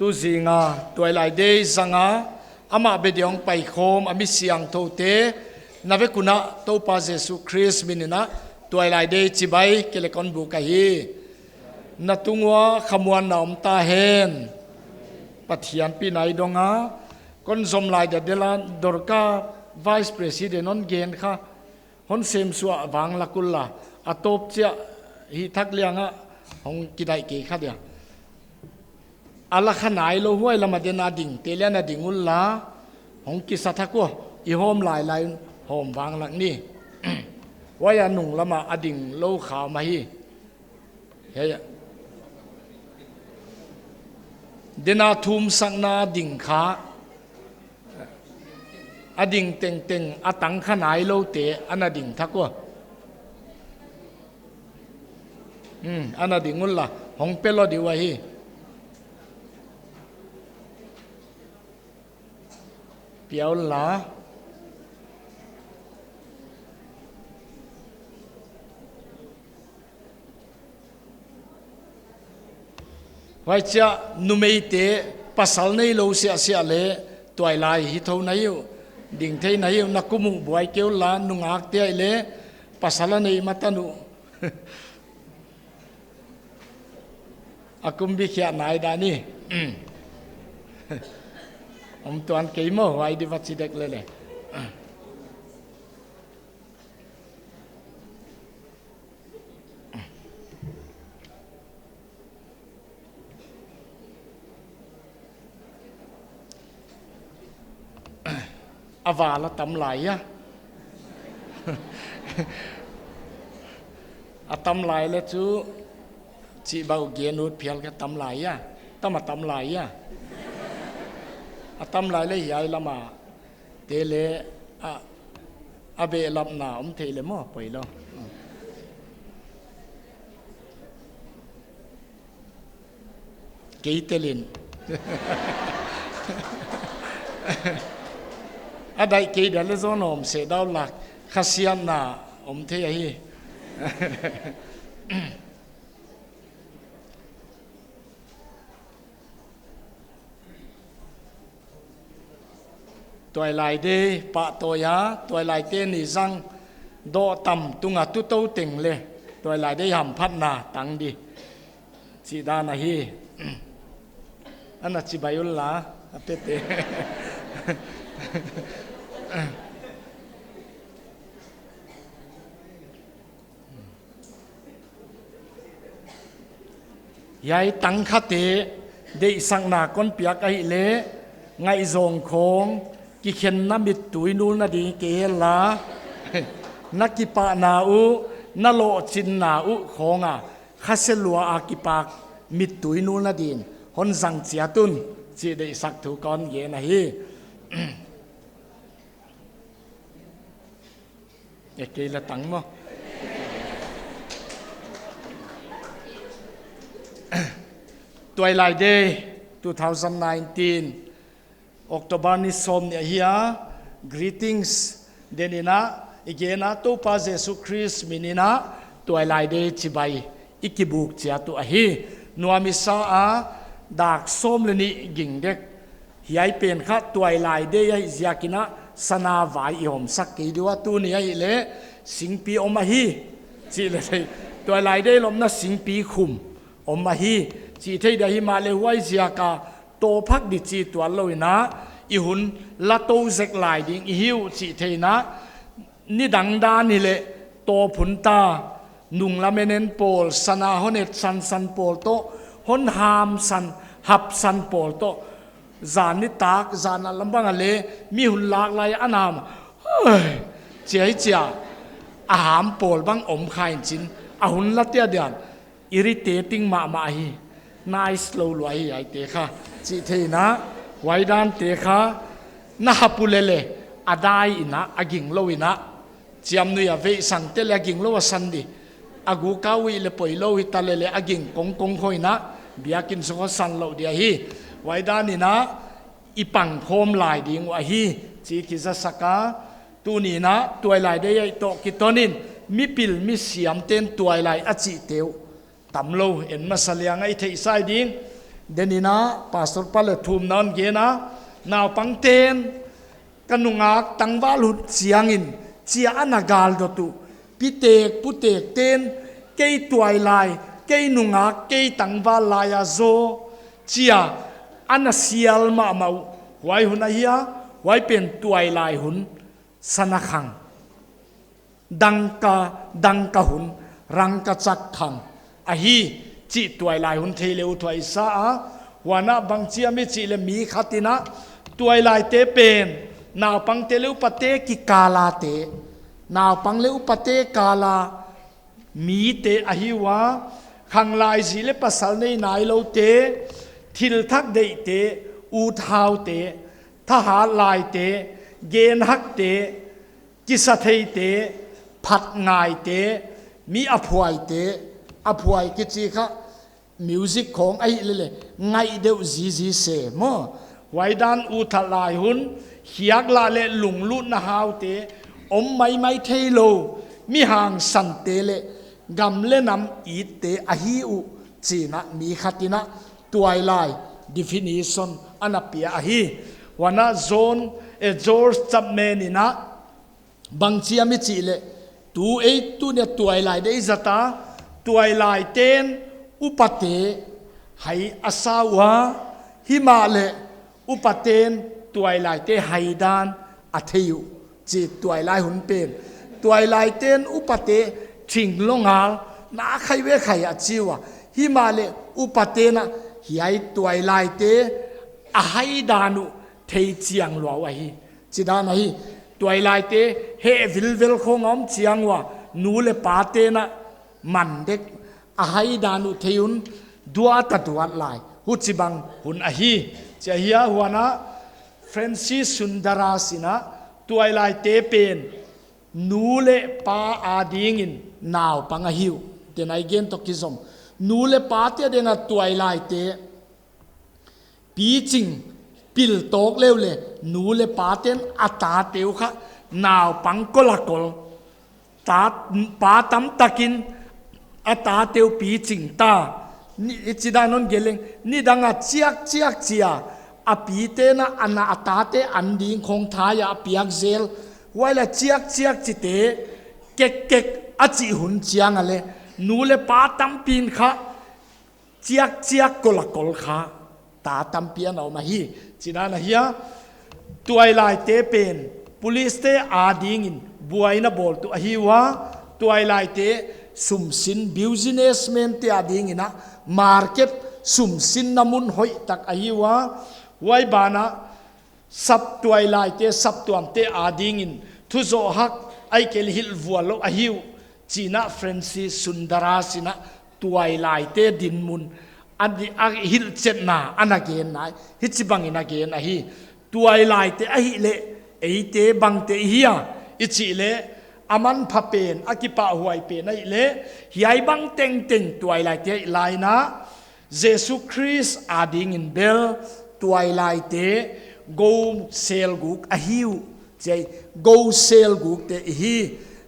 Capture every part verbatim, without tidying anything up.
Tu zinga Tuailai Day zanga amah bediang paikhawm a mi siangthoute na vek un a Toupa Jesu Khrist min in a Tuailai Day chibai kei leng kon buk ahi. Na tung ua khamuanna om ta hen. Pathian pi nai dong a kon zom lai dia dela Dorka Vice President hon gen kha. Hon sem suah vang lak un la, a tawp chiah hi thak liang a hong kidai kei kha dia. A la kha nai lou huai lam a den a dingte leng a ding un la, hong kisa thak ua, i hawm lailai un hawm vang lak ni. Huai a nung lam a a ding lou kha mah hi. Hei a. Den a thumsakna ding kha. A ding tengteng a tang kha nai loute ana ding thak ua. Hmm, ana ding un la, hong pe lou di ua hi. Pia un la. Huai chiah numeite pasal nei lou siahsiah leh tuailai hi thou na hi uh, ding thei na hi uh, na kum uh buai kei un la, nungakte ahihleh pasal a nei matan uh. A kum bikhiah nai dan hi. Om tuan kei maw, huai di va chi dek lele. A val a tam lai a. A tam lai leh chu chih bau gen ut phial ka tam lai a. Tam a tam lai a. A tam lai leh hiai lam a te leh a, a behlapna om thei leh maw poi lou. Kei tel in. A dai kei dia leh zong om se dau lak. Khasiatna om thei ahi. Tuailai Day pahtawi a, Tuailai Day ni zang doh tam tung a tu tou teng leh Tuailai Day hamphatna tang di. Chih dan ahi. Ana chibai un la, a pete. Hiai tang khate deihsakna kon piak ahihleh, ngaihzawng khawng, kikhenna mittui nulna ding kei hen la, na kipahna uh, na lohchinna uh khawng a, khasia lua a kipak mittui nulna din hon zang chiat un, chih deihsak thu kon gen ahi. E kei la tang maw. Tuailai Day two thousand nineteen, October ni sawm ni ahi a, greetings den in a, i gen a Toupa Jesu Khrist min in a, Tuailai Day chibai i kibuk chiat uh ahi. Nuam i sa a, dak sawm leh nih ging dek. Hiai pen kha Tuailai Day ahi ziak in a sana vai i hawmsak kei di ua, tuni ahihleh singpi om ahi. Chih leh thei, Tuailai Day lopna singpi khum om ahi. Chih thei dia himahleh huai ziak a tawp phak di chi tuan lou in a, i hun la tou zek lai ding i hi uh chih theihna, nidang dan hileh tawp hun ta, nung lam en en pawl, sana hon et sansan pawl toh, hon hamsan, hapsan pawl toh, zan nitak, zan a lam bang a leh, mi hun lak lai a nam, hoi, chiai chia, a ham pawl bang om kha in chin, a hun la tia dian, irritating mahmah hi, nice lou lua hi ahi te kha, chih theihna, huai dan te kha, na hap uleh leh, a dai in a, a ging lou in a, chiamnuih a veisang te leh a ging lou a san di, a guk a uih leh poi lou hita leh leh a ging kongkong khawng in a, biakin sung khawng san lou di ahi, huai dan in a, i pangkhawm lai ding uh ahi, chih kizasak a, tuni in a, Tuailai Day ahi toh kiton in, mipil misiam ten Tuailai a chihte uh tam lou, en masa liang a i theihsa ding, Denin a, Pastor pa leh thumna hon gen a, naupangte'n ka nungak tangval hun chiangin chia ana galdot uh, pitek putekte'n kei tuailai, kei nungak, kei tangval lai a zaw chia ana sial mahmah uh, huai hun ahi a, huai pen tuailai hun, sana khang, dangka, dangka hun, rangkachak khang ahi chih tuailai hun thei leh uthuai sa a. Huan a bang chiam i chih leh mi khat in a, tuailaite pen naupangte leh upate kikal a te, naupang leh upate kal a mite ahi ua, khanglai zi leh pasal nei nailoute, thil thak deihte, uthaute, thahat laite, genhakte, kisatheite, phatngaite, mi a phuaite, a phuai kichi kha music khawng ahi leh leh, ngaih deuh zizi se maw. Huai dan uthalai hun, khiak lah leh lunglutna haute, om maimai theilou, mi hangsante leh gam leh nam itte ahi uh, chi'n a mi khat in a tuailai definition ana pia ahi. Huan a John, eh, George Chapman in a, bang chiam i chih leh, tu ei tuni a tuailai deih zat a, tuailaite'n upate hai a sa ua, himahleh upate'n tuailaite hai dan a thei uh, chi tuailai hun pen. Tuailaite'n upate thinglou ngal, na khai ve khai a chi ua, himahleh upate'n a hiai tuailaite a hai dan uh thei chiang lua uh ahi. Chi dan ahi, tuailaite heh vilvel khawng om chiang ua, nu leh pate'n a man dek a hai dan uh thei un, duat a duat lai, huchibang hun ahi. Chi ahi a, huan a Francis Sundaras in a, tuailaite pen nu leh pa adingin naupang ahi uh, denai gen toh kizom. Nu leh pate ading a tuailaite piching pil tawk leh leh, nu leh pate'n a tate uh kha naupang kol a kol, ta, pa tamtakin a tate uh piching ta. Ni, i chi dan hon gen leng, nidang a chiak chiak chia, a pite'n a ana a tate an ding khawng thai a piak zel. Huai leh chiak chiak chite, kek kek a chih hun chiang a leh, nu leh pa tampi'n kha chiak chiak kol a kol kha ta tampi ana om ahi. Chi dan ahi a, tuailaite pen policete adingin buaina bawltu ahi ua, tuailaite sumsin businessmente adingin a market sumsinna mun hoihtak ahi ua, huai ban a sap tuailaite, saptuamte adingin thuzoh hak, ahihkeileh hilh vual louh ahi uh, chi'n a Francis Sundaras in a tuailaite dinmun, a di, a hilhchetna ana gen nai, hichibangin a gen ahi. Tuailaite ahihleh eite bangte i hia i chih leh, a manpha pen, a kipahhuai pen ahihleh, hiai bang tengteng tuailaite ahi lai in a, Jesu Khrist adingin bel tuailaite gou selguk ahi uh. Chi, gou selgukte i hi,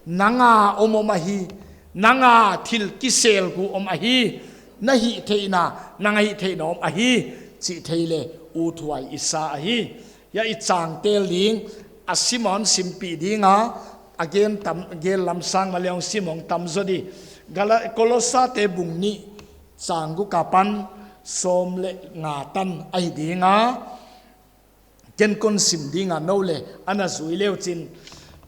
nang a om om ahi, nang a thil kiselgu om ahi, na hihtheihna, nang a hihtheihna om ahi, chih thei leh uthuai i sa ahi. Hiai i chang tel ding, a sim a hon simpih ding a, a gen tam, gen lam sang mah leh hong sim hong tam zaw di. Gala-, Kolosate bung nih, chang guk apan sawm leh nga tan ahi ding a, ken kon sim ding a, nou leh ana zui leuchin.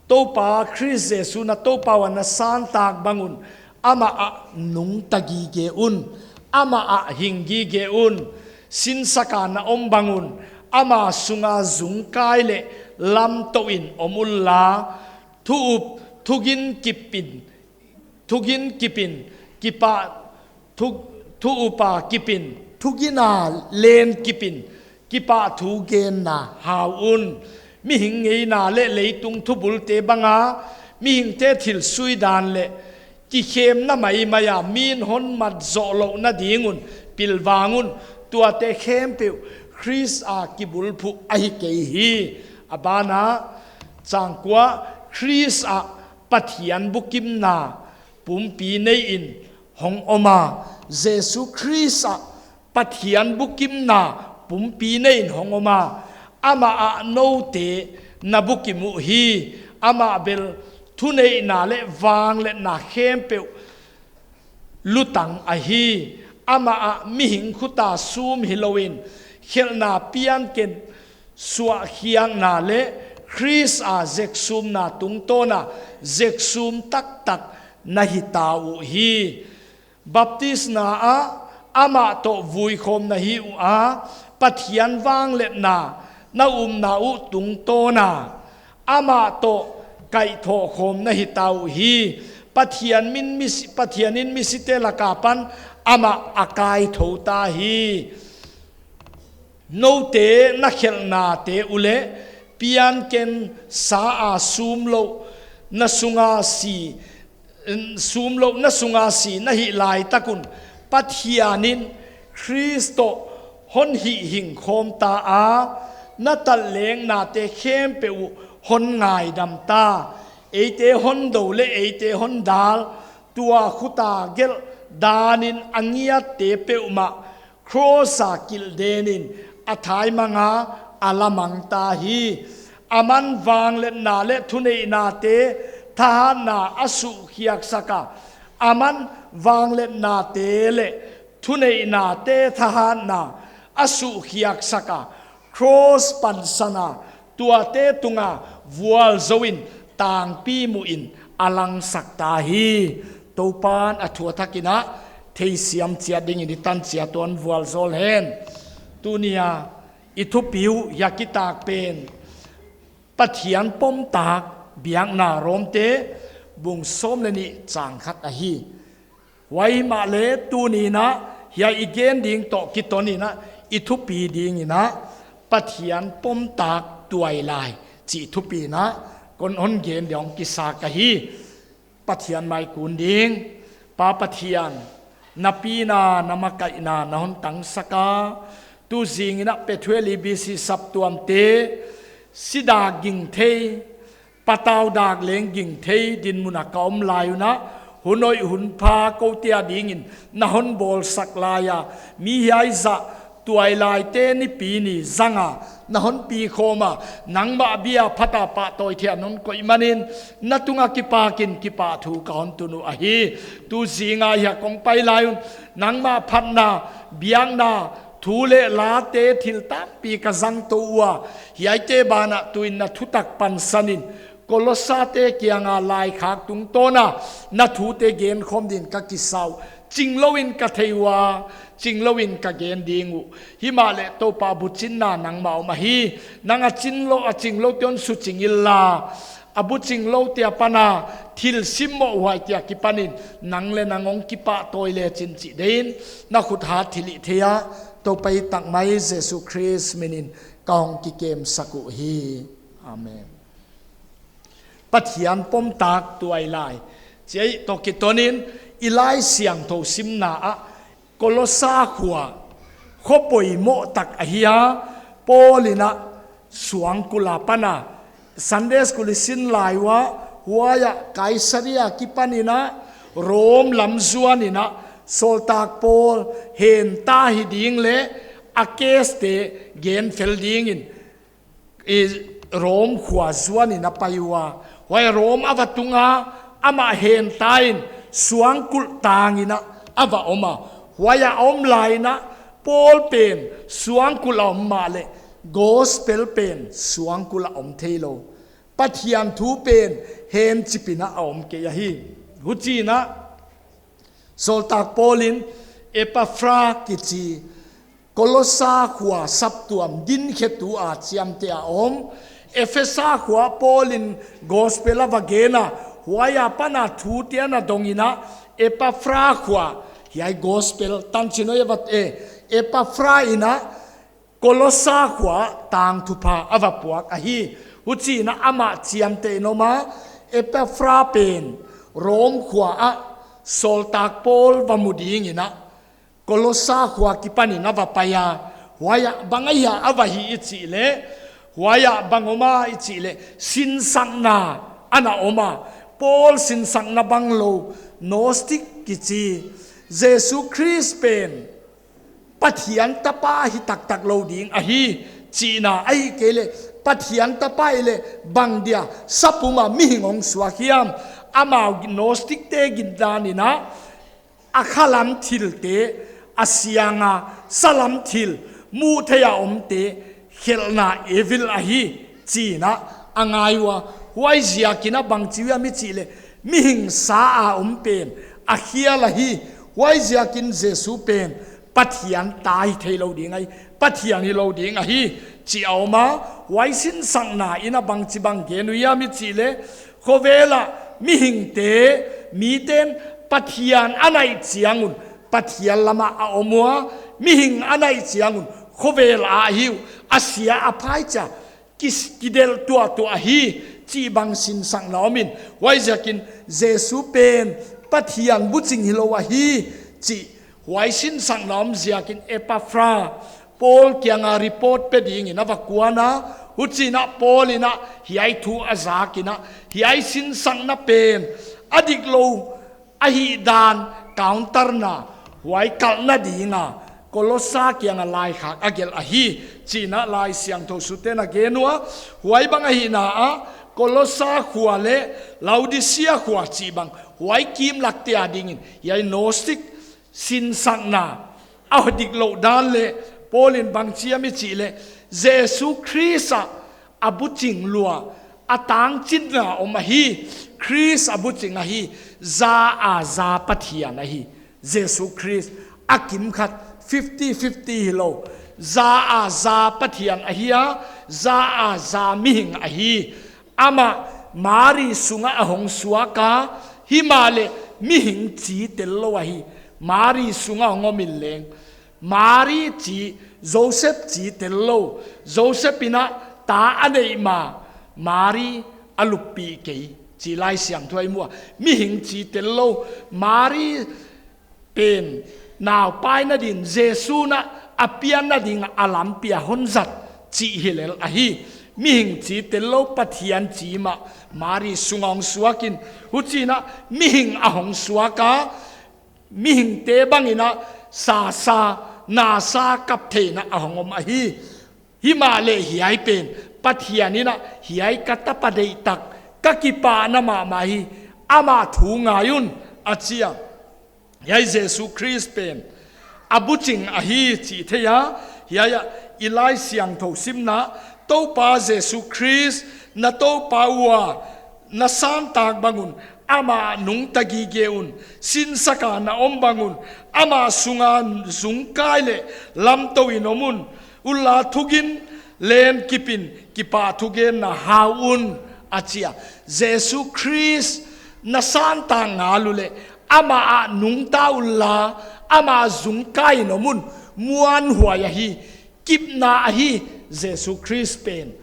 Toupa Khrist Jesu na Toupa ua na santak bang un, amah ah nungta gige un, amah ah hing gige un, sinsak a na om bang un, ama sunga zungkai leh lamtou in om unla, thu up, thugin kip in, thugin kip in, kipah, thu, thu up a kip in, thugin a len kip in, kipahthu genna hau un. Mihing ngeina leh leitung thubulte bang a, mihingte thil sui dan leh kikhemna maimai a mi'n hon mat zoh louhna ding un pilvang un, tuate khempeuh Khrist a kibulphuh ahi kei hi. A ban a, chang kua, Khrist ah Pathian bukimna pumpi nei in hong om a, Jesu Khrist ah Pathian bukimna pumpi nei in hong om a, amah ah noute na bukim uh hi. Amah bel thuneihna leh vangliatna khempeuh lutang ahi. Amah ah mihing khuta sum hilou in, khelhna pianken suahkhiakna leh Khrist a zeksumna tungtawn a zeksum taktak na hita uhi. Baptisna ah amah toh vuikhawm na hi ua, Pathian vangliatna na upna uh tungtawn a amah toh kaihthoh khawm na hita uhi. Pathian min misi-, Pathian in misite laka pan amah a kaithou ta hi. Noute na khelhnate uh leh pianken sa a sumlouh na sunga si, sumlouh na sunga si na hih laitak un, Pathian in Khrist toh hon hihhing khawm ta a, na tatleknate khempeuh uh hon ngaidam ta. Eite hon dou leh eite hon dal, tua khuta gelh dan in a ngiatte peuhmah Kros a kilhden in a thaimang a, a lamang ta hi. Aman vangliatna leh thuneihnate thahatna a suhkhiaksak a, aman vangliatnate leh thuneihnate thahatna a suhkhiaksak a, Kros pansan a, tuate tunga vualzou in tangpi muh in a langsak ta hi. Toupan a thu a thak in a theisiam chiat ding in i tan chiat un vualzawl hen. Tuni a i thupi uh hiai kitak pen Pathian pomtak biakna Romte bung sawm leh nih chang khat ahi. Huai mahleh tuni in a hiai i gen ding toh kiton in a i thupi ding in a Pathian pomtak tuailai chih thupi in a kon hon gen ding kisa ka hi. Pathian mai kun ding. Pa Pathian, na pina, na makaihna na hon tangsak a, tu zing in a Pethuel EBC saptuamte sidak ging thei, patau dak leng ging thei dinmun a ka om lai un a, hun hoih hun pha koute a ding in na hon bawlsak lai a, mi hiai zah tuailaite nipi ni zang a na hon pi khawm a, nangmah bia phat a pahtawi thei a non koih man in, na tung a kipak in kipahthu ka hon tun uh ahi. Tu zing a hiai kong pai lai un nangmah phatna, biakna, thu leh late thil tampi ka zang tou ua, hiaite ban ah tu in na thutak pansan in Kolosate kiang a laikhak tungtawn a na thute gen khawm ding in ka kisa uh. Ching lou in ka thei ua, ching lou in ka gen ding uh. Himahleh Toupa, buchinna nangmah a om ahi. Nang a chin lou, a ching loute hon suching inla, a buching loute apan a thil simmoh huaite akipan in nang leh nang hong kipahtawi lechin chih ding in na khut hat thilhihthei a Toupa i tak mai Jesu Khrist min in ka hong kikemsak uhi. Amen. Pathian pomtak tuailai. Chih toh kiton in i Laisiangthou simna ah Kolosa khua, kho poimoh tak ahi a, Paul in a suangkulh apan a Sunday school i sin lai ua, huai ah Kaisaria kipan in a Rom lam zuan in a sawltak Paul henta hi ding leh a case te genfel ding in i Rom khua zuan in a pai ua. Huai Rom a va tung a, amah henta in suangkulh tang in a va om a. Huai a om lai in a Paul pen suangkulh a om mahleh gospel pen suangkulh a om theilou. Pathian thu pen henchip in a om kei ahi. Huchiin a sawltak Paul in Epaphra kichi Kolosa khua saptuam dinkhetu a chiamteh a om, Ephesa khua Paul in gospel a va gen a, huai apan a thute ana dong in a, Epaphra khua, hiai gospel tanchin hoih a va, eh, Epaphra in a Kolosa khua tangthupha a va puak ahi. Huchiin a amah chiamteh in om a, Epaphra pen Rom khua ah sawltak Paul va mu ding in a Kolosa khua kipan in a va pai a, huai ah bang ahia a va hih i chih leh, huai ah bang om a i chih leh, sinsakna ana om a. Paul sinsakna bang lou, Gnostic kichi, Jesu Khrist pen Pathian tapa hi taktak lou ding ahi, chihna ahihkeileh, Pathian tapa i leh bang dia sapuma mihing hong suak hiam, amau Gnostic te gindan in a, a khalam thilte, a siang a salam thil, muh theih a omte, khelhna evil ahi, chi in a ngai ua. Huaiziakin a bangchi uh hiam i chih leh, mihing sa a om pen a khial ahi. Huaiziakin Jesu pen Pathian ta hi theilou ding ahi, Pathian hilou ding ahi, chi a om a. Huai sinsakna in a bangchibang gen uh hiam i chih leh, khovel ah mihingte, miten Pathian a naih chiang un Pathian lam ah a om ua, mihing a naih chiang un khovel ah a hi uh, a sia a phaichia kis-, kidelh tuahtuah ahi, chih bang sinsakna om in, huaiziakin Jesu pen Pathian buching hilou ahi, chih huai sinsakna om ziakin Epafra, Paul kiang a report pe ding in a va kuan a, huchi in a Paul in a hiai thu a zak in a, hiai sinsakna pen a diklou ahihdan counter na, huai kalhna ding a Kolosa kiang a laikhak a gelh ahi, chi in a Laisiangthou sute'n a gen ua. Huai bang ahihna ah, Kolosa khua leh Laodicea khua chih bang, huai kimlakte a ding in hiai Gnostic sinsakna a diklouh dan leh, Paul in bangchi hiam i chih leh, Jesu Khrist ah a buching lua, a tangchinna om ahi, Khrist a buching ahi, za a za Pathian ahi. Jesu Khrist a kimkhat fifty fifty hilou, za a za Pathian ahi a, za a za mihing ahi. Amah Mari sung ah a hong suak a, himahleh mihing chi tellou ahi. Mari sung ah hong om in leng, Mari chi, Joseph chi tellou, Joseph in a ta a neih ma, Mari a luppih kei, chi Laisiangthou ah i mu a. Mihing chi tellou, Mari pen naupaina din, Jesu in a pianna ding a lampi a hon zat chih hilel ahi. Mihing chi tellou, Pathian chi mah, Mari sung ah hong suak in, huchi in a mihing a hong suak a, mihingte bang in a sa sa, na sa, kap theihna a hong om ahi. Himahleh hiai pen Pathian in a, hiai ka tapa deihtak, ka kipahna mahmah hi, ama thu ngai un, a chi a. Hiai Jesu Khrist pen a buching ahi chih theih a, hiai ah i Laisiangthou simna, Toupa Jesu Khrist, na Toupa ua na santak bang un, amah nungta gige un, sinsak a na om bang un, ama sung a zungkai leh lamtou in om un, unla thugin len kip in kipahthugenna hau un, a chi a. Jesu Khrist na santak ngal uleh, ama ah nungta unla, ama zungkai in om un, muanhuai ahi, kipna ahi, Jesu Khrist pen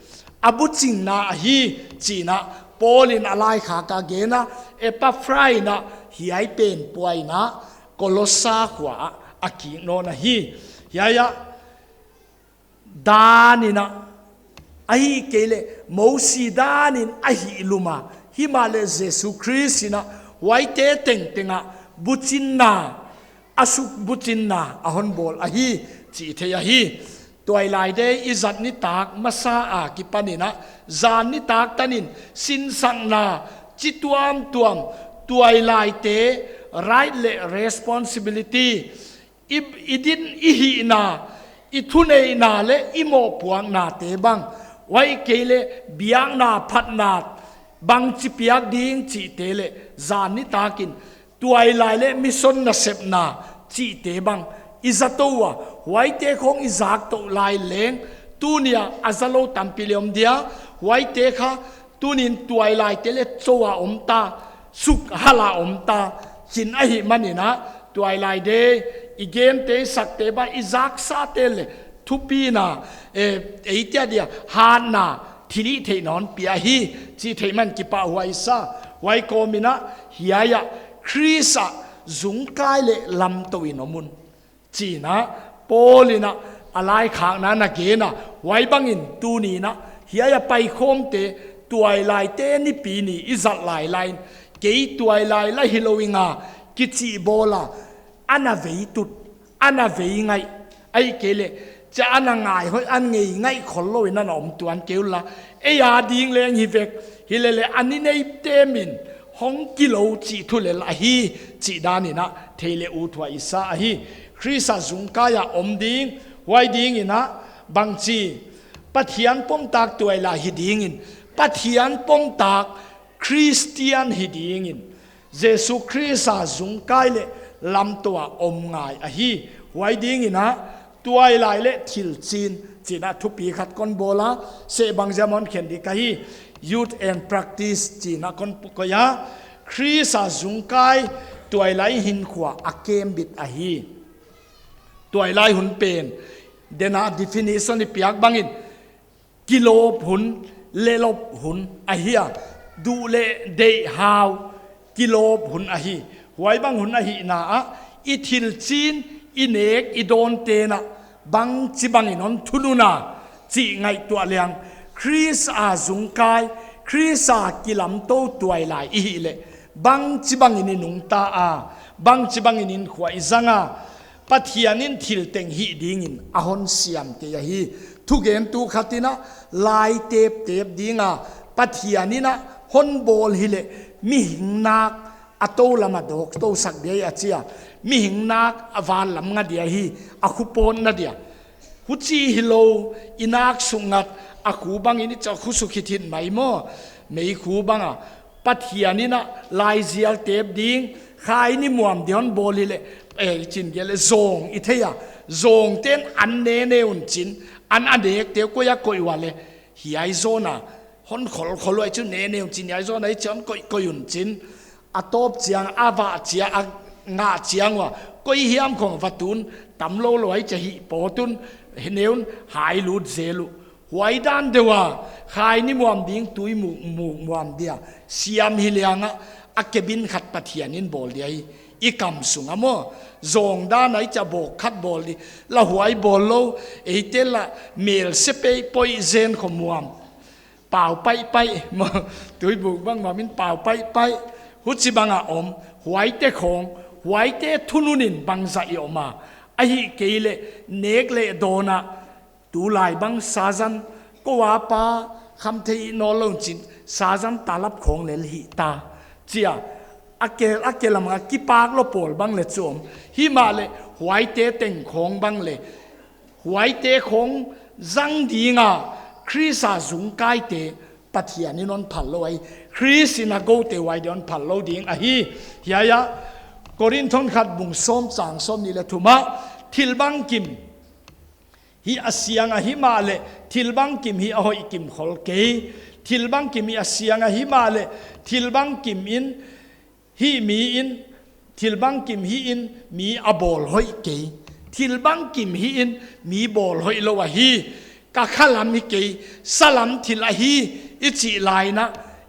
a buchingna ahi, chi in a Paul in a laikhak a gen a, Epafra in a hiai pen puang in a Kolosa khua ah a kik nawn ahi. Hiai ah dan in a, ahihkeileh Mosi dan in a hihlum a, himahleh Jesu Khrist in a huaite tengteng ah buchinna, a suk buchinna a hon bawl ahi, chih theih ahi. Tuailai Day i zat nitak masa akipan in a, zan nitak tan in sinsakna chi tuamtuam, tuailaite right leh responsibility, i, i din i hihna, i thuneihna leh i mohpuaknate bang, huai kei leh biakna phatna bangchi piak ding chihte leh zan nitak in tuailai leh mission nasepna chihte bang i za tou a, huaite khong i zak tou lai leng, tuni a a za lou tampi leh om dia, huaite kha tuni'n tuailaite leh chou a om ta, suk hal a om ta, chin ahihman in a, Tuailai Day i gente i sakte bang, i zaksate leh thupina, eh, eite adia hatna, thilhihtheihna hon pia hi, chih theih man kipahhuai sa. Huai kawm in a, hiai ah Khrist ah zungkai leh lamtou in om un, chi in a Paul in a a laikhakna ah a gen a. Huai bang in tuni in a, hiai a paikhawmte, Tuailaite Nipi ni i zat lailai in, kei tuailai la hilou ing a, kichih bawl a, ana vei tut, ana vei ngaih, Ahihkeileh, chia ana ngai hoih, ana ngei ngaih khollou in ana om tuan kei ula. Ei ading leng hi vek, hilele a ni neite min hong kilou chih thu lel ahi, chih dan in a thei leh ut huai i sa ahi. Khrist a zung kai a om ding, huai ding in a bangchi, Pathian pomtak tuailai hi ding in, Pathian pomtak Khristian hi ding in, Jesu Khrist a zung kai leh lamtou a om ngai ahi. Huai ding in a, tuailai leh thil chin, chih na thupi khat kon bawl a, seh bangzah mon khen di ka hi, youth and practice chih na kon koih a, Khrist a zung kai, tuailai hinkhua a kem bit ahi. Tuailai hun pen, den a definition i piak bang in, kilawp hun, lelawp hun ahi a, duh leh deih hau, kilawp hun ahi. Huai bang hun ahihna ah, i thil chin, i nek, i dawnte'n a, bangchi bang in hon thunun a, chih ngaihtuah leng, Khrist a zung kai, Khrist a kilamtou tuailai i hih leh, bangchi bang in i nungta a, bangchi bang in hinkhua i zang a, Pathian in thil teng hih ding in a hon siam kei ahi. Thugentu khat in a lai teptep ding a, Pathian in a hon bawl hileh, mihing nak a tou lam a dawk tou sak dia hi a chi a. Mihing nak a van lam nga dia hi, a khu pawtna dia. Huchi hilou, i nak sung ngat, a khu bang in i chah khu suk hi thit mai maw. Meikhu bang a, Pathian in a laizial tep ding, kha i ni muam dia hon bawl hileh, eh, chin gel leh zawng i thei a, zawngte'n an nene un chin, an a nekte koih a koih ua leh, hiai zawng a, hon khol khol ua chu nene un chin, hiai zawng a i chih hon koih koih un chin, a tawp chiang, a vah chiang, a ngah chiang ua, koi hiam khong va tun, tamlou lou ai chih hih pawt un, hi ne un, hai lut zel uh. Huai dan deuh a, kha i ni muam ding tui muk, muk muam dia. Siam hi liang a, a cabin khat Pathian in bawl dia hi. I kam sung a maw. Zawng dan a i chah bawk khat bawl di. La huai bawl lou, eite la mel se pei poi zen kho muam. Pau pai pai, maw. Tui buk bang muam in pau pai pai. Huchi bang a om, huaite khong, huaite thunun in bangzah i om a. Ahihkeileh, nek leh dawn a, tulai bang sazan, kou a pa, kham thei nawnlou chin, sazan talap khong lel hita. Chi a, a ke, a ke lam a kipak lou pawl bang leh chu om. Himahleh, huaite teng khong bang leh. Huaite khong zang ding a, Khrist a zung kaite, Pathian in hon phal lou ahi. Khrist in a goute huai dia hon phal lou ding ahi. Hiai a, Korinth khat bung sawm chang sawmnih leh thum a, thil bangkim hi a siang a himahleh, thil bangkim hi a hoih kim khol kei. Thil bangkim hi a siang a himahleh, thil bangkim in, hi mi in, thil bangkim hi in, mi a bawl hoih kei. Thil bangkim hi in, mi bawl hoih lou ahi. Ka khalam hi kei, salam thil ahi, i chih lai in a,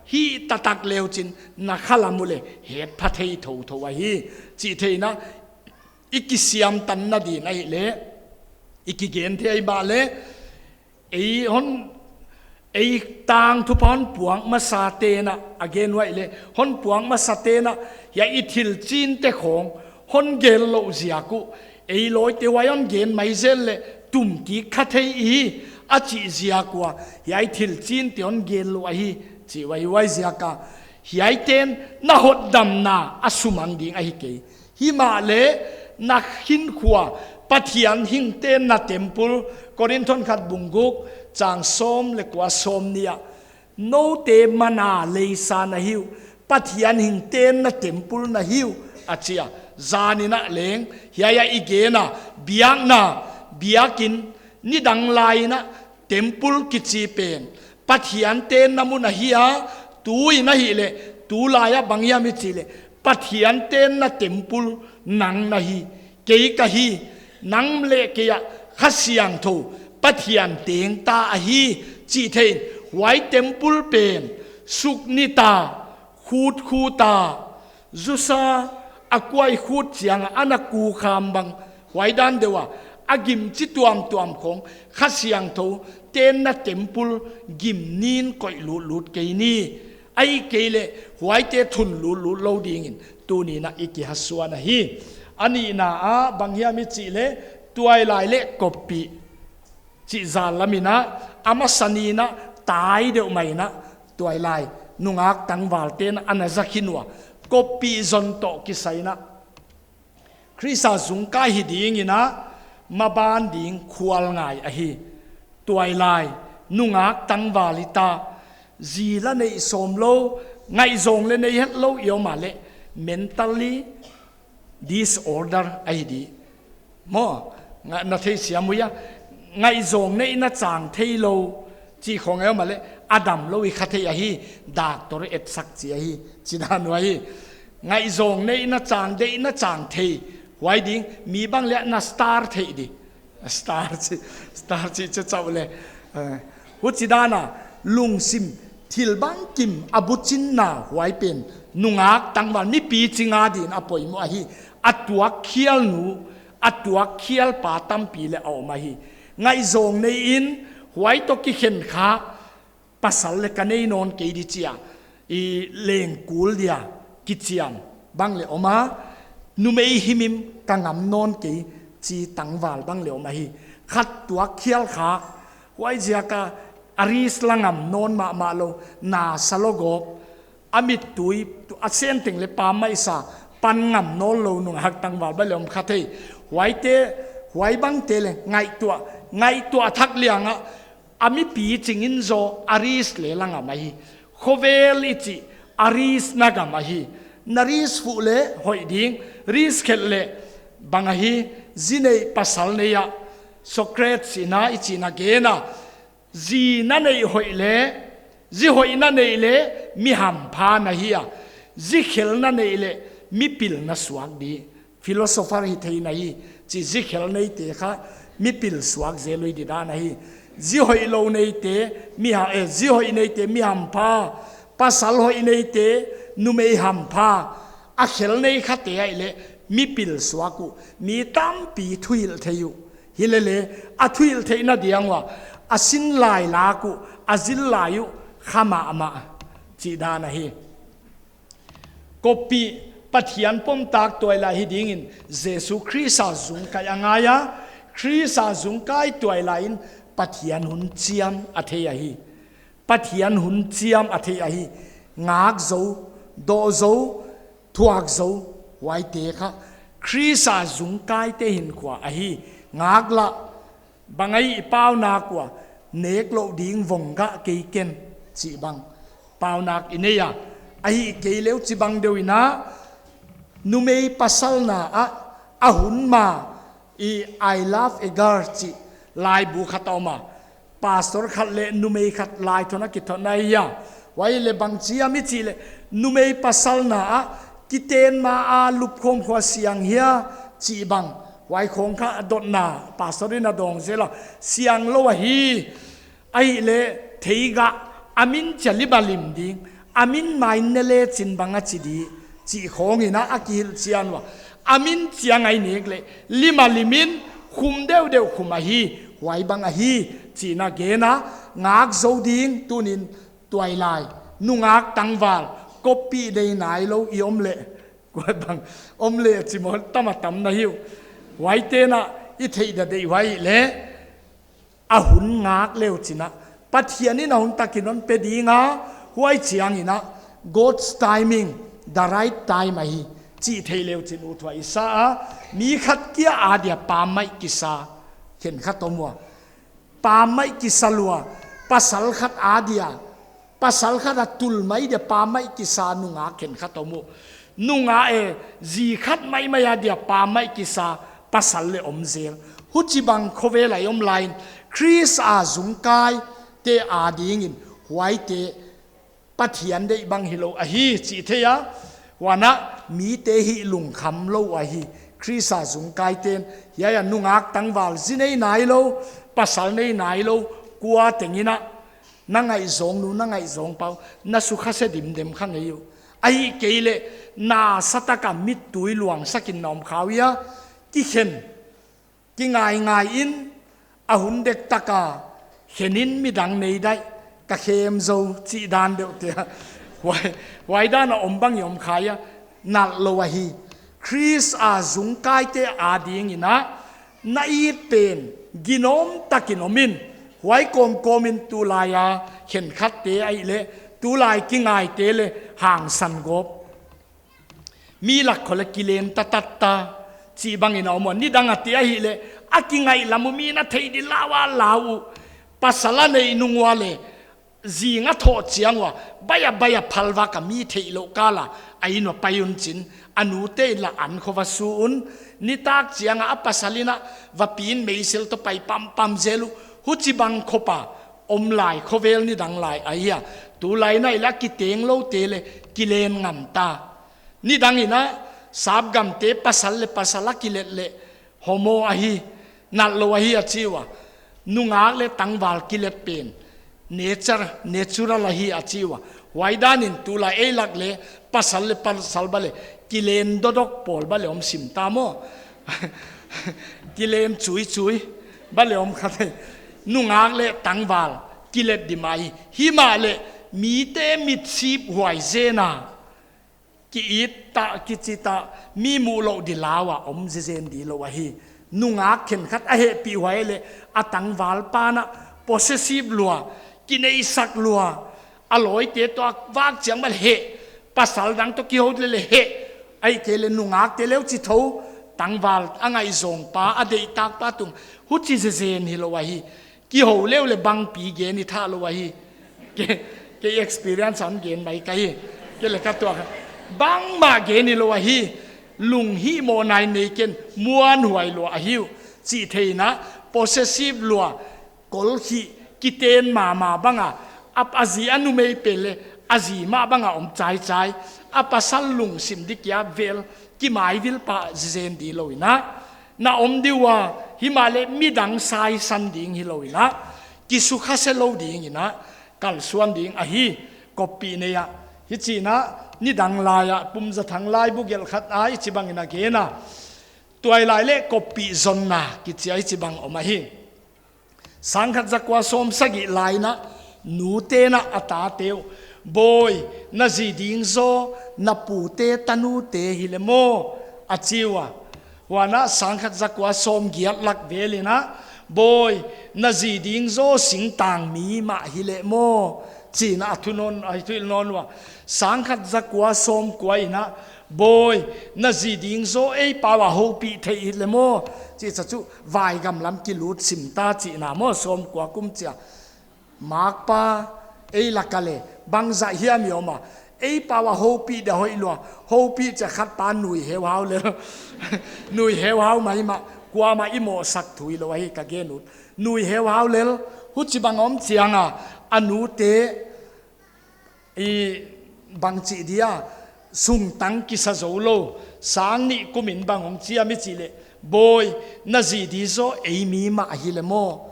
hi taktak leu chin, na khalam uleh, het pha thei thouthou ahi. Chih theihna, i kisiam tanna ding ahihleh, i kigen thei ahi mahleh, ei hon, ei tangthupha hon puang masate'n a, a gen uai leh, hon puang masate'n a, hiai i thil chinte khong, hon gel lou ziak uh, ei lawite huai hon gen mai zel leh, tum kik kha thei i hi, a chih ziak ua, hiai thil chinte hon gel lou ahi, chi uai uai ziak a, hiaite'n na hotdamna a sumang ding ahi kei. Himahleh na hinkhua Pathian hingtenna temple, Korinth khat bung guk, chang sawm leh kua sawmnih a. Noute mana leisa na hi uh, Pathian hingtenna temple na hi uh, a chi a. Zan in a leng, hiai a i gen a, biakna, biakin, nidang lai in a, temple kichi pen. Pathian tenna mun ahi a, tu in ahihleh, tulai a bang hiam i chih leh. Pathian tenna temple nang na hi. Kei ka hi, nang leh kei a Kha Siangthou, Pathian teng ta ahi, chih thei in, huai temple pen, suk ni ta, khut khu ta, zusa a kuai khut chiang a ana ku kham bang, huai dan deuh a, a gim chi tuamtuam khong, Kha Siangthou, tenna temple, gim nin koih lutlut kei ni. Ahihkeileh, huaite thun lutlut lou ding in, tuni in a i kihasuan ahi. A nihna a, bang hiam i chih leh, Tuailai leh koppih chih zal lam in a, a masa ni in a, tai deuh mai in a, tuailai nungak tangval te'n ana za khin ua, koppih zon toh kisai in a, Khrist a zung kai hi ding in a, maban ding khual ngai ahi. Tuailai nungak tangval i ta, zi la neih sawm lou, ngaihzawng leh nei het lou i om a leh, mentally disorder ahi di. Maw, nga-, na theisiam uh hia, ngaihzawng neih na chang thei lou, chih khong i om a leh, a dam lou i kha thei ahi, doctor etsak chi ahi, chi dan uh ahi. Ngaihzawng neih na chang, deih na chang thei, huai ding, mi bang leh na star thei di. Star chi, star chi che chauh leh. Eh, huchi dan a, lungsim, thil bangkim a buchinna huai pen, nungak tangval mipi ching a din a poimoh ahi, a tuak khial nu, a tuak khial pa tampi leh a om ahi. Ngaihzawng nei in, huai toh kikhen kha, pasal leh ka nei nawn kei di chi a, i leng kul dia, kichiam bang leh om a, numei himhim ka ngam nawn kei chi tangval bang leh om ahi. Khat tuak khial kha, huaiziak a a risk la ngam nawn mahmah lou, na sa lou gawp, a mittui, a sen teng leh pam mai sa, pan ngam nawn lou nungak tangval bang leh om kha thei. Huaite, huai bangte leh ngaihtuah, ngaihtuah thak liang a, a mipi ching in zaw a risk leh la ngam ahi. Khovel i chih a risk na ngam ahi. Na risk fuh leh hoih ding, risk khelh leh bang ahi, zi neih pasal neih a, Socrates in a i chih na gen a, zi na neih hoih leh, zi hoih na neih leh, mi hampha na hi a, zi khel na neih leh, mipil na suak di. Philosopher hi thei na hi, chi zi khel neite kha, mipil suak zel uh di dan ahi. Zi hoih lou neite, mi ha-, eh, zi hoih neite, mi hampha, pasal hoih neite, numei hampha, a khel nei khate ahihleh, mipil suak uh, mi tampi thuhilh thei uh. Hilele, a thuhilh theihna diang ua, a sin lai lak uh, a zil lai uh, kha mahmah, chih dan ahi. Koppih Pathian pomtak tuailai hi dingin Jesu Khrist a zung kai a ngai a, Khrist a zung kai tuailai in Pathian hun chiam a thei ahi. Pathian hun chiam a thei ahi. Ngak zou, doh zou, thuak zou, huaite kha Khrist a zung kaite hinkhua ahi. Ngak lah, bang ahi i paunak ua, nek louh ding vong gah kei ken, chih bang. Paunak i nei a, ahihkeileh chih bang deuh in a, numei pasal na ah, a hun ma, i I Love a Girl chih, laibu khat a om a. Pastor khat leh numei khat laithon a kithon ahi a. Huai leh bang chiam i chih leh, numei pasal na ah, kiten ma a lupkhawm khua siang hia, chih bang. Huai khong kha a dotna, pastor in a dawng zel a, siang lou ahi. Ahihleh, thei gah, a min chia lim a lim ding, a min mai ne leh chin bang a chi di, chih khong in a a kihilhchian ua. A min chiang a i nek leh, lim a lim in, khum deuhdeuh khum ahi, huai bang ahi, chih na gen a, ngak zou ding, tunin, tuailai, nungak tangval, koppih nei nailou i om leh, huai bang, om leh chih maw tam a tam na hi uh. Huaite'n a, i theih dek deuh huai leh, a hun ngak leuchin a, Pathian in a hun takin hon pe ding a, huai chiang in a, God's timing, the right time ahi, chih theih leuchin ut huai i sa a, mi khat kia a dia pammaih kisa, khenkhat om ua. Pammaih kisa lua, pasal khat a dia, pasal khat a tul mai dia pammaih kisa nungak khenkhat om uh. Nungak e, zi khat maimai a dia pammaih kisa pasal leh om zel. Huchibang khovel a i om lai in, Khrist a zung kaite a dingin, huaite Pathian deih bang hilou ahi chih thei a, huan a mite hih lungkham lou ahi. Khrist a zung kaite'n, hiai a nungak tangval zi nei nailou, pasal nei nailou, kua teng in a, na ngaihzawng nu, na ngaihzawng pa uh, na sukha se dimdem kha ngei uh. Ahihkeileh, na sa tak a mittui luangsak in na om kha uh hia, kikhen, kingaingai in, a hun dek tak a, khen in midang nei daih, ka khem zou, chih dan deuh te a. Huai, huai dan a om bang i om kha hia, nalh lou ahi. Khrist a zung kaite a dingin a, na it pen ginom takin om in, huai kawmkawm in tulai a khenkhatte ahihleh, tulai kingaite leh hangsan gawp. Mi lak khong leh kilen ta tat ta, chih bangin a om ua, nidang a te ahihleh, a kingaihlam uh mi na theih di lau a lau uh, pasal a neih nung ua leh, zing a thoh chiang ua, baih a baih a phalvak a mi theihlouh kal a, a inn ua pai un chin, a nute inn lah an khong va su un, nitak chiang a a pasal inn ah, va pi in meisel toh pai pampam zel uh, huchibang khop a, om lai khovel nidang lai ahi a, tulai in ahihleh a kiteng loute leh, kilen ngan ta. Nidang in a, sapgamte pasal leh pasal a kilet leh, homo ahi, natlou ahi a chi ua. Nungak leh tangval kilet pen, nature, natural ahi a chi ua. Huai dan in tulai ei lak leh, pasal leh pasal bang leh, kilen dodok pawl bang leh om sim ta maw. Kilen chuichui bang leh om kha thei. Nungak leh tangval, kilet di mai. Himahleh, mite mitsip huai zen a. Ki-it ta, kichi ta, mi muhlouh di lau a om zezen di lou ahi. Nungak khenkhat a hehpih huai leh, a tangval pa na, possessive lua, kineihsak lua, a lawite toh a vak chiang bang leh heh, pasal dang toh kihou leh leh heh, ahihkeileh nungakte leh huchi thou, tangval a ngaihzawng pa, a deihtak pa tung, huchi zezen hilou ahi. Kihou leh leh bangpi gen i thei lou ahi. Kei, kei experience a gen mai ka hi. Kei leh ka tuak. Bangmah gen hilou ahi. Lunghimohna nei ken muanhuai lua ahi uh. Chih theihna possessive lua. Kol hi kiten mahmah bang a. A, a zi a numei pen leh. A zi mah bang a om chaichai. A pasal lungsim di kia vel. Kimaivil pah zezen di lou in a. Na om di ua, himahleh midang saisan ding hilou in a, kisukha se lou ding in a, kalsuan ding ahi, koppih nei a. Hichi in a, nidang lai a, Pumzathang laibu gelh khat a, hichibang in a gen a. Tuailai leh koppih zonna, kichi a hichibang om ahi. Sangkhat zakua sawmsagih lai in a, nute'n a tate uh, Bawi, na zi ding zaw, na pute tanute hi leh maw, a chi ua. Huan a sangkhat zakua sawmgiat lak vel in a, Bawi, na zi ding zaw singtang mi mah hi leh maw, chi in a thu nawn, a thuhilh nawn ua. Sangkhat zakua sawmkua in a, Bawi, na zi ding zaw ei pau a houpih theih hi leh maw, chi cha chu, vaigam lam kilut sim ta chihna maw, sawmkua kum chia. Makpa, ei lak a leh, bangzah hiam i om a. Ei pau a houpih dia hoih lua, houpih chia khat pa nui heuhau lel. Nui heuhau maimah, kuamah i mohsak thu hilou ahi ka gen ut. Nui heuhau lel, huchibang om chiang a, a nute, i bangchi dia, sungtang kisa zou lou, sang nih kum in bang hong chi a mi chih leh, Bawi, na zi di zaw ei mi mah hi leh maw.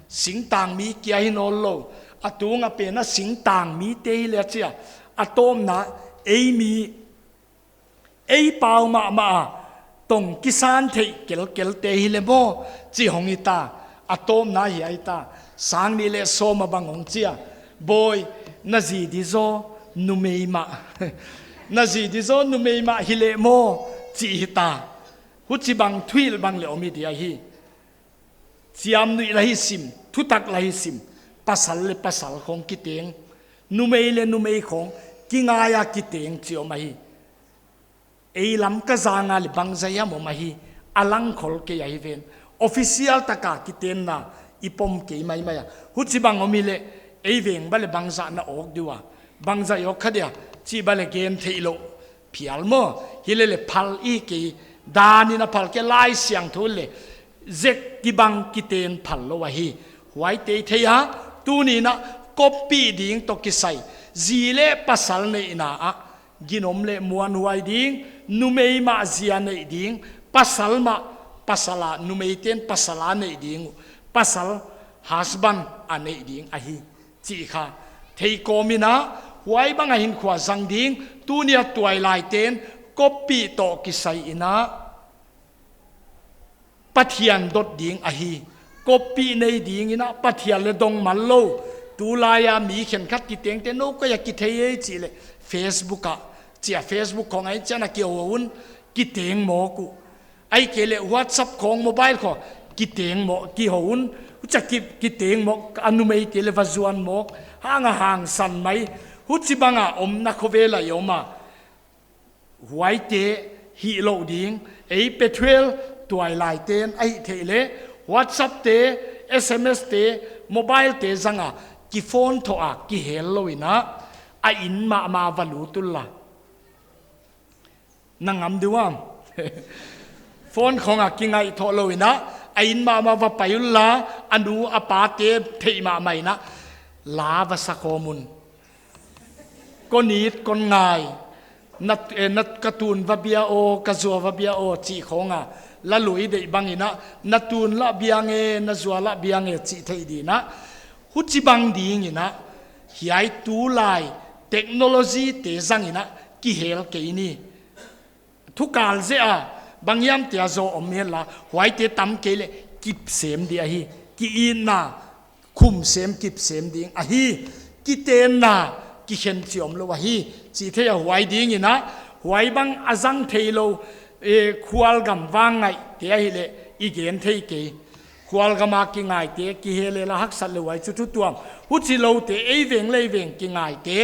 Singtang mi kia hi nawn lou, a tung a pen a singtang mite hi leh a chi a, a tawpna ei mi, ei pau mahmah a, tong kisan theih kelkelte hi leh maw, chi hong hi ta, a tawpna hiai ta, sang nih leh sawm a bang hong chi a, Bawi, na zi di zaw numei mah. Na zi di zaw numei mah hi leh maw, chi hi ta. Huchibang thuhilh bang leh om hi dia hi. Chiamnuih lah hi sim, thutak lah hi sim, pasal leh pasal khong kiteng, numei leh numei khong, kingai a kiteng chi om ahi. Ei Lamka zang a leh bangzah hiam om ahi, a lang khol kei ahi ven. Official tak a kitenna, i pom kei maimai a. Huchibang om hi leh, ei veng bang leh bangzah na awk di ua. Bangzah i awk kha dia, chih bang leh gen theih lou. Phial maw, hi leh leh phal i kei, dan in a phal kei Laisiangthou leh, zek kibang kiten phal lou ahi. Huaite thei a, tuni in a koppih ding toh kisai, zi leh pasal neihna ah, ginom leh muanhuai ding, numei mah zi a neih ding, pasal mah, pasal a numeite'n pasal a neih ding, pasal husband a neih ding ahi. Chih kha, thei kawm in a, huai bang a hinkhua zang ding, tuni a tuailaite'n, koppih toh kisai in a, Pathian dot ding ahi, koppih nei ding in a, Pathian leh dong man lou, tulai a mi khenkhat kitengte nou koi a kithei ei chih leh, Facebook a, chi a Facebook khong a in chiang a ki-o un, kiteng mawk uh. Ahihkeileh WhatsApp khong mobile khong, kiteng mawk, kihou un, huchia ki, kiteng mawk, a numeite leh va zuan mawk, hang a hangsan mai, huchibang a omna khovel a i om a. Huaite hih louh ding, ei Pethuel tuailaite'n a hih theih leh, WhatsApp te, S M S te, mobile te zang a, kiphone thoh a, kihel lou in a, a inn mahmah va lut un la. Na ngam di uam. Phone khong a kingaih thoh lou in a, a inn mahmah va pai un la, a nu a pate theih mahmah in a, la va sa khawm un. Kon it, kon ngai. Na, eh, na ka tun va bia aw, ka zua va bia aw, chih khong a. La lui deih bang in a, na tun lah bia nge, na zua lah bia nge, chih theih di in a. Huchibang ding in a, hiai tulai technology te zang in a, kihel kei ni. Thukal zeh a, bang hiam tia zaw om hen la, huaite tam kei leh kip sem di ahi, ki-itna, khum sem kip sem ding ahi, kitenna, kikhen chi om lou ahi, chih theih a huai ding in a, huai bang a zang theilou, eh, khualgam vang ngaihte ahihleh, i gen thei kei. Khualgam a kingaite, kihel leh la haksat leh huai chu thu tuam. Huchi loute, ei veng leh ei veng kingaite.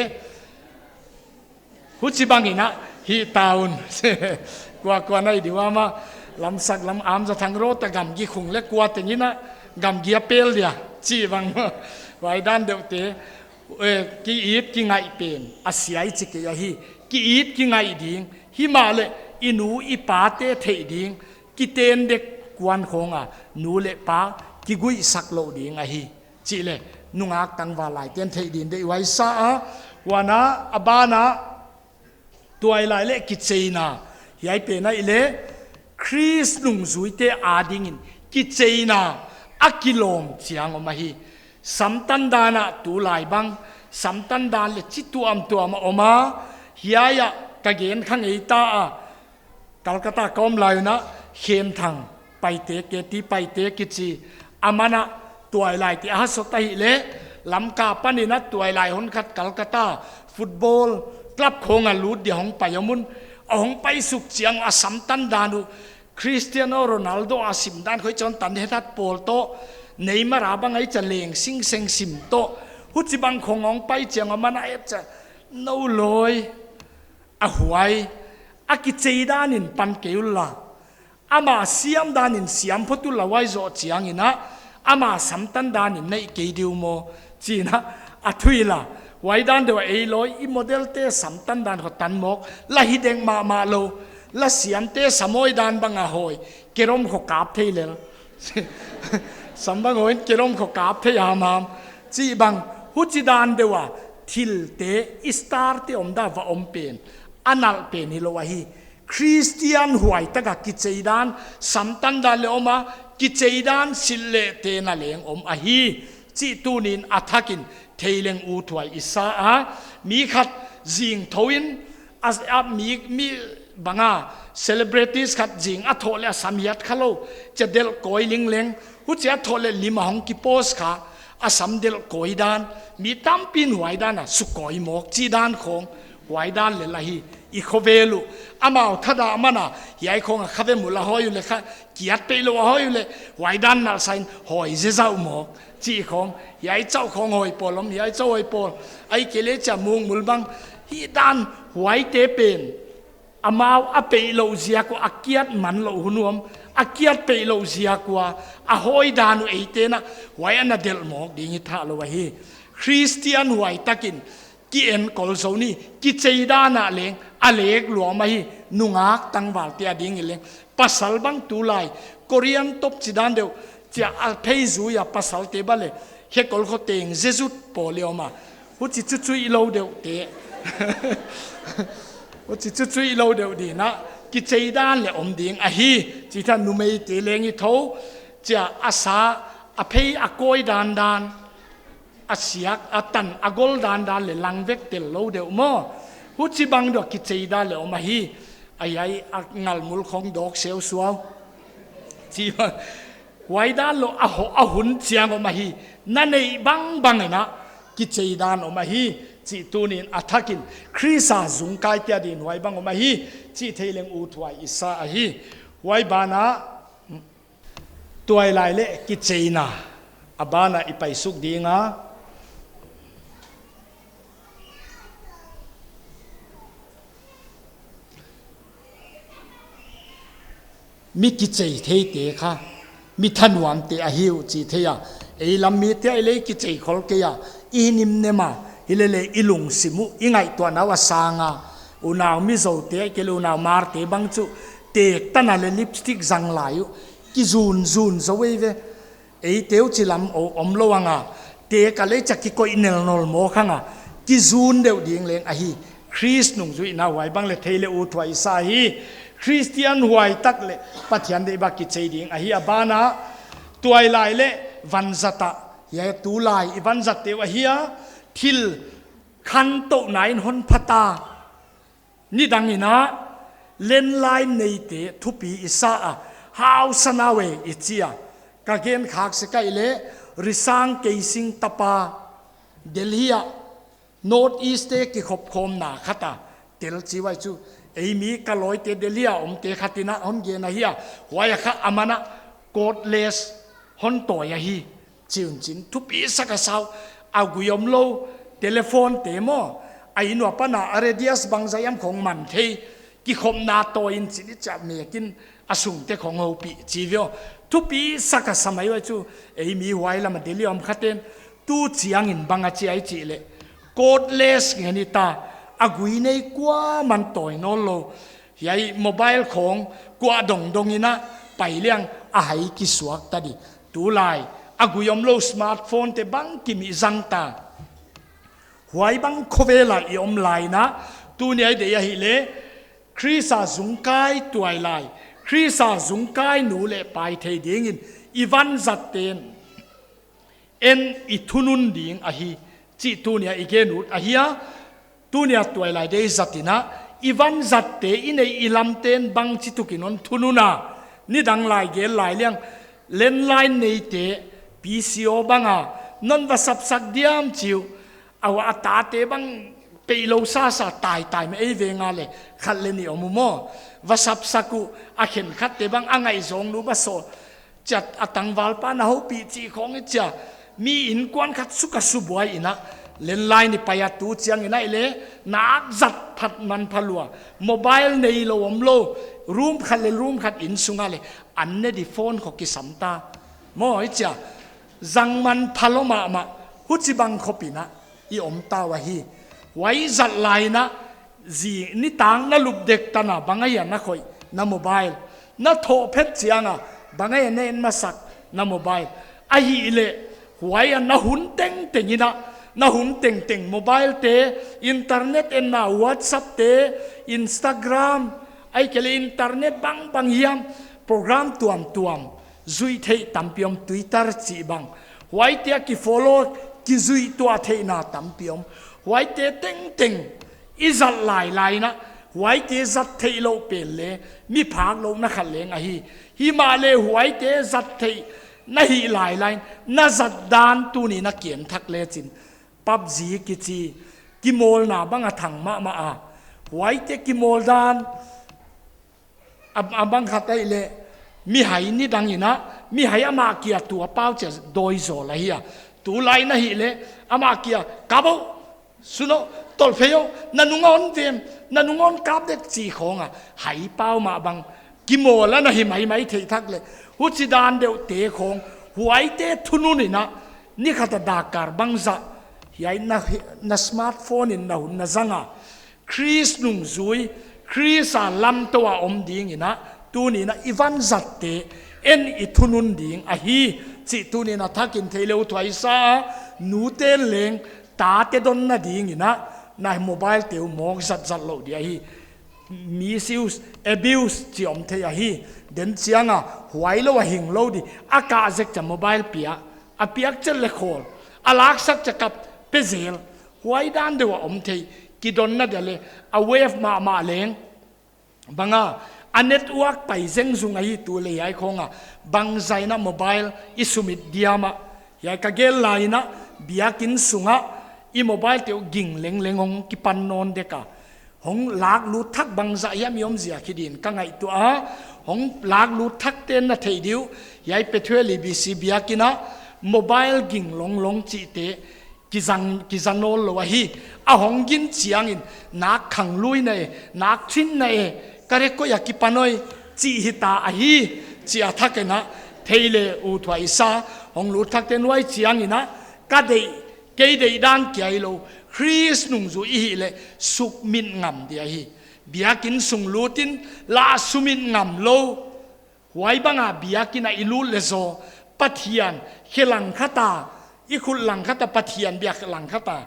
Huchibang in a, hih ta un. Kua kua na hi di uam a, lamsak lam am za thang ro ta gamgi khung leh kua teng in a, gamgi a pel dia. Chibang, huai dan deuhte, eh, ki-it kingaih pen, a sia i chi kei ahi. Ki-it kingaih ding, himahleh, i nu i pate theih ding, kiten dek kuan khong a, nu leh pa, kiguihsak lou ding ahi. Chih leh, nungak tangval laite'n theih ding deih huai sa a, huan a, a ban a, tuailai leh kicheina, hiai pen ahihleh, Khrist nungzuite ading in, kicheina, a kilawm chiang om ahi. Samtan dan a tulai bang, samtan dan leh chi tuamtuam a om a, hiai a ka gen kha ngei ta a, Calcutta ka om lai un a, Khenthang Paite, K T Paite kichi, aman a tuailaite a hasot ahihleh, Lamka panin a tuailai hon khat Calcutta, football, club khong a lut dia hong pai om un, a hong pai suk chiang a samtan dan uh, Cristiano Ronaldo a sim dan khoi chon tan he that pawl toh, Neymar a bang ahi chia leng singseng sim toh, huchibang khong hong pai chiang aman a et chia, nou loi, a huai, a kichei dan in pan kei un la. Ama siam dan in siam phot un la huai zoh chiang in a, ama samtan dan in neih kei di uh maw. Chi in a, a thu hi la. Huai dan deuh a ei loi, i model te samtan dan khong tan mawk, la hi dek mahmah lou, la siamte samawi dan bang a hawi, kerom khong kap thei lel. Sam bang hawi in kerom khong kap thei hamham. Chibang, huchi dan deuh a, thilte, i star te om dan va om pen, a nalh pen hilou ahi. Khristian huai tak a kichei dan, samtan dan leng om a, kichei dan silh leh tenna leng om ahi. Chih tuni'n a thak in thei leng ut huai i sa a, mi khat zing thou in, a, a mi, mi bang a, celebrities khat zing a thoh leh a sam hiat kha lou, chia delh kawi lingleng, huchia thoh leh lim a hong kipost kha, a sam delh kawi dan, mi tampi'n huai dan a, su kawi mawk chi dan khong, huai dan lel ahi, i khovel uh, amau thadah man a, hiai khong a kha ve mul a hawi uh leh kha, kiat peih lou a hawi uh leh, huai dan nalh sa in, hawi zezau mawk, chi khong, hiai chauh khong hawi pawl om, hiai chauh hawi pawl, ahihkeileh chia mung mul bang, hih dan, huaite pen, amau a peih lou ziak ua, a kiat man lou hun uh om, a kiat peih lou ziak ua, a hawi dan uh eite'n a, huai ana delh mawk ding hi tha lou ahi. Khristian huai tak in, ki enkol zou ni, kichei dan a leng, a lek lua om ahi, nungak tangval te ading in leng, pasal bang tulai, Korean top chi dan deuh, chia a phei zui a pasal te bang leh, he kol khong teng zezut pawl leh om a. Huchi chuchui lou deuh te. Huchi chuchui lou deuh di in a, kichei dan leng om ding ahi, chi tha numeite leng i thou, chia a sa, a phei a kawi dandan. A siak, a tan, a gol dandan leh lang vek tel lou deuh maw. Huchibang deuh a kichei dan leng om ahi. Ai ai a ngal mul khong dawk seusuau. Chi bang. Huai dan lou a ho, a hun chiang om ahi. Na neih bangbang in a kichei dan om ahi. Chih tuni'n a thak in Khrist a zung kaite ading huai bang om ahi. Chih thei leng ut huai i sa ahi. Huai ban a, Tuailai leh kicheina, a ban ah i paisuk ding a. Mi kichei theite kha mi thanuamte ahi uh chi thei a. Ei lam mite ah leh kichei khol kei a, i nim nem a, hilele i lungsim uh, i ngaihtuahna uh a sang a. Unau Mizote, kei leh unau Hmarte bang chu tek tan a leh lipstick zang lai uh, kizun zun zou ei ve. Eite uh chi lam om lou anga, tek a leh cha kikoih nelnol mawk anga, kizun deuh ding leng ahi. Khrist nungzuihna huai bang leh thei leh uthuai sa hi. Khristian huai tak leh Pathian deih bang kichei ding ahi. A ban ah, tuailai leh vanzat ah, hiai tulai i vanzatte uh ahi a, thil khantouhna in hon pha ta. Nidang in a, landline neite thupi i sa a, hausa na uh e i chi a. Ka gen khak sek a, i leh Risang Keising tapa, Delhi ah North East te kikhop khawmna khat a tel chi uh ahi chu. Ei mi ka lawmte Delhi a omte khat in a hon gen ahi a, huai a kha aman a cordless hon tawi ahi. Chiun chin thupi sak a sa uh, a gui omlou, telephone te maw, a inn uah pan a radius bangzah hiam khong man thei, kikhopna tawi in chin i chap mek in a sungte khong houpih chi ve aw. Thupi sak a sa mai uh ahi chu. Ei mi huai lam a Delhi om khaten tu chiang in bang a chi ai chih leh, cordless ngen i ta, a gui nei kuaman tawi nawnlou. Hiai mobile khong kuah dongdong in a pai liang a hai kisuak ta di. Tulai a gui omlou smartphone te bangkim i zang ta. Huai bang khovel a i om lai in a, tuni a i deih ahi leh, Khrist a zung kai tuailai, Khrist a zung kai nu leh pai thei ding in i vanzatte'n en i thunun ding ahi, chih tuni a i gen ut ahi a. Tuni a tuailai deih zat in a, i vanzatte, i neih i lamte'n bangchituk in hon thunun a. Nidang lai gel lai liang, landline neite, P C O bang a, non va sapsak diam chi uh, a ua a tate bang peihlou sasa taitai mai ei veng a leh, khat leh nih om uh maw. Va sapsak uh, a khenkhatte bang a ngaihzawng nu va sawl chiat a tangvalpa na houpih chih khong i chi a. Mi innkuan khat suk a subuai in a, landline i pai a tu chiang in a i leh, nak zat phat manpha lua. Mobile neilou omlou, room khat leh room khat inn sung a leh, an ne di phone khong kisam ta. Maw i chi a, zang manpha lou mahmah, huchibang khop in a i om ta uh ahi. Huai zat lai in a, zi nitak na lup dek tan a bang ahia na khoih, na mobile. Na thoh phet chiang a bang ahia na en masak, na mobile. Ahihleh, huai a na hun tengteng in a, na hun tengteng mobile te, internet enna, WhatsApp te, Instagram, ahihkeileh internet bangbang hiam, program tuamtuam, zuih theih tampi om, Twitter chih bang. Huaite a kifollow, kizuih tuah theihna tampi om. Huaite tengteng i zat lailai in a, huaite zat theihlouh pen leh mi phaklouhna khat leng ahi. Himahleh huaite zat theih na hih lailai in, na zat dan tuni in a kiang thak lechin, PUBG kichi kimawlna bang a thang mahmah a. Huaite kimawl dan, a, a bang khat ahihleh, mihai nidang in a, mihai amah kia tua pau chia dawi zaw la hi a. Tulai in ahihleh, amah kia, "Kap ou, sun ou, tolh phei ou, na nung a hon vem, na nung a hon kap dek," chi khong a, hai pau mah bang, kimawl a na hi maimai theih thak leh, huchidan deuhte khong, huaite thunun in a, ni khat a dak kar bangzah, hiai na, na smartphone in na hun na zang a, Khrist nungzui, Khrist a lamtou a om ding in a, tuni in a i vanzatte en i thunun ding ahi, chih tuni in a thak in theih leh uthuai sa a, nute leng, tate donna ding in a, na mobile te uh mawk zatzat lou di ahi. Misuse, abuse, chi om thei ahi. Den chiang a, huailou a hinglou di, a kah zek chia mobile pia, a piak chet leh khawl, a laksak chia kap, pe zel. Huai dan deuh a om thei, kidonna dia leh, a wave mahmah leng. Bang a, a network pai zengzung ahi tu leh hiai khong a, bangzah in a mobile i sumit diam a. Hiai ka gel lai in a, biakin sung a, i mobile te uh ging lengleng hong kipan nawn dek a. Hong lak lut thak bangzah hiam i om zia khi din ka ngaihtuah a. Hong lak lut thakte'n na thei di uh, hiai Pethuel EBC biakinn ah mobile ging longlong chihte kizang, kiza nawnlou ahi. A hong gin chiangin, nak khangluina e, nak chinna e, ka record a kipan aw e, chih hita ahi, chi a thak in a thei leh uh thuaisa, hong lut thakte'n huai chiangin a, ka deih, kei deih dan kia hilou, Khrist nungzui i hih leh sukmit ngam di ahi. Biakinn sung lutin lah sumit ngamlou. Huai banga biakinn ah i lut leh zaw, Pathian khe langkhat a, i khut langkhat a, Pathian bia langkhat a,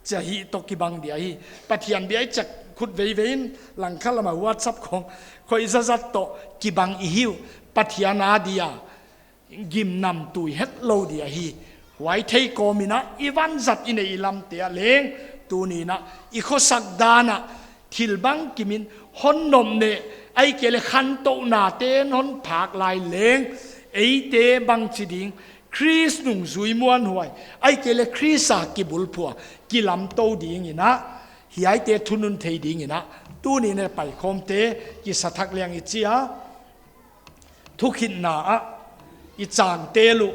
chia hih toh kibang di ahi. Pathian bia i chia khut veivei in langkhat lam a WhatsApp khong khoih zatzat toh kibang i hi uh. Pathian adia gimnamtui hetlou di ahi. Huai thei kawmin a, i vanzat i neih lamte ah leng, tuni'n a, i khosak dan ah, thil bangkim in hon nopneh, ahihkeileh khantouhnate in hon phak lai leng, eite bangchi ding, Khrist nungzui muanhuai, ahihkeileh Khrist a kibulphuh, kilamtou dingin a, hiaite thunun thei dingin a, tuni'n a paikhawmte, kisa thak leng i chi a, thukhitna ah, i chang tel uh.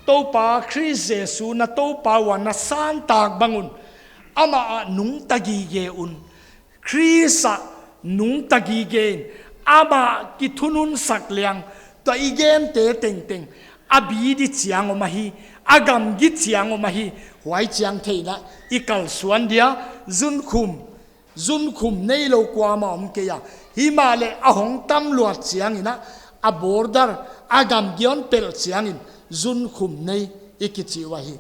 Toupa Khrist Jesu na Toupa ua na santak bang un, amah ah nungta gige un. Khrist ah nungta gige in, amah kithununsak leng, tua i gente tengteng, a bi di chiang om ahi, a gamgi chiang om ahi, huai chiang theihna, i kalsuan dia, zunkhum, zunkhum neilou kuamah om kei a, himahleh a hong tam luat chiangin a, a border, a gamgi hon pelh chiangin, zunkhum nei i kichi uh ahi.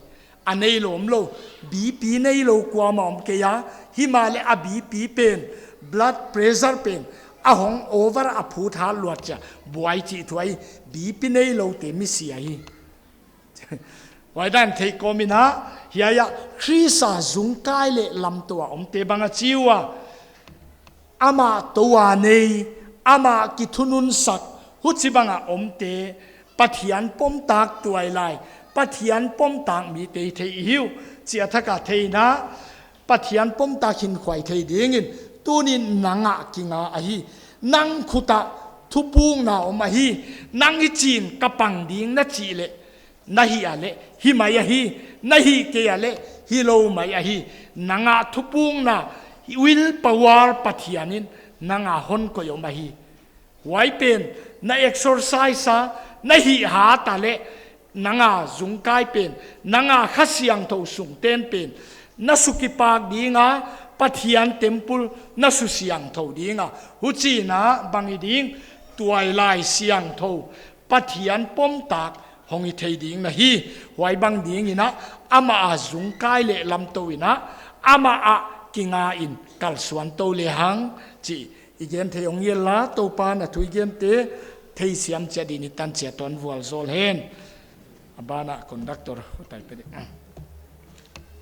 A neilou omlou, BP neilou kuamah om kei a, himahleh a BP pen, blood pressure pen, a hong over a phut hat luat chia, buai chih thu ahi, BP neiloute misi ahi. Huai dan thei kawmin a, hiai ah Khrist a zungkai leh lamtou a omte bang a chi ua, amah tou a nei, amah kithununsak, huchibang a omte, Pathian pomtak tuailai, Pathian pomtak mite i thei i hi uh, chi a thak a theihna, Pathian pomtak hinkhua i thei dingin, tuni'n nang ah kinga ahi, nang khut ah thupukna om ahi, nang i chin ka pang ding na chih leh, na hih a leh, hi mai ahi, na hih kei a leh, hilou mai ahi, nang ah thupukna, will power Pathian in, nang a hon koih om ahi. Huai pen, na exercise a, na hih hat a leh, nang a zungkai pen, nang a Kha Siangthou sungten pen, na sukipak ding a, Pathian temple, na susiangthou ding a, huchi'n a bang hi ding, tuailai siangthou, Pathian pomtak hong hi thei ding na hi, huai bang dingin a, amah a zungkai leh lamtou in a, amah ah kinga in kalsuan tou lehang, chi i gen thei hong hi a, Toupa'n a thu i gente theisiam chiat dingin i tan chiat un vualzawl hen. A ban ah conductor, hutai pe di.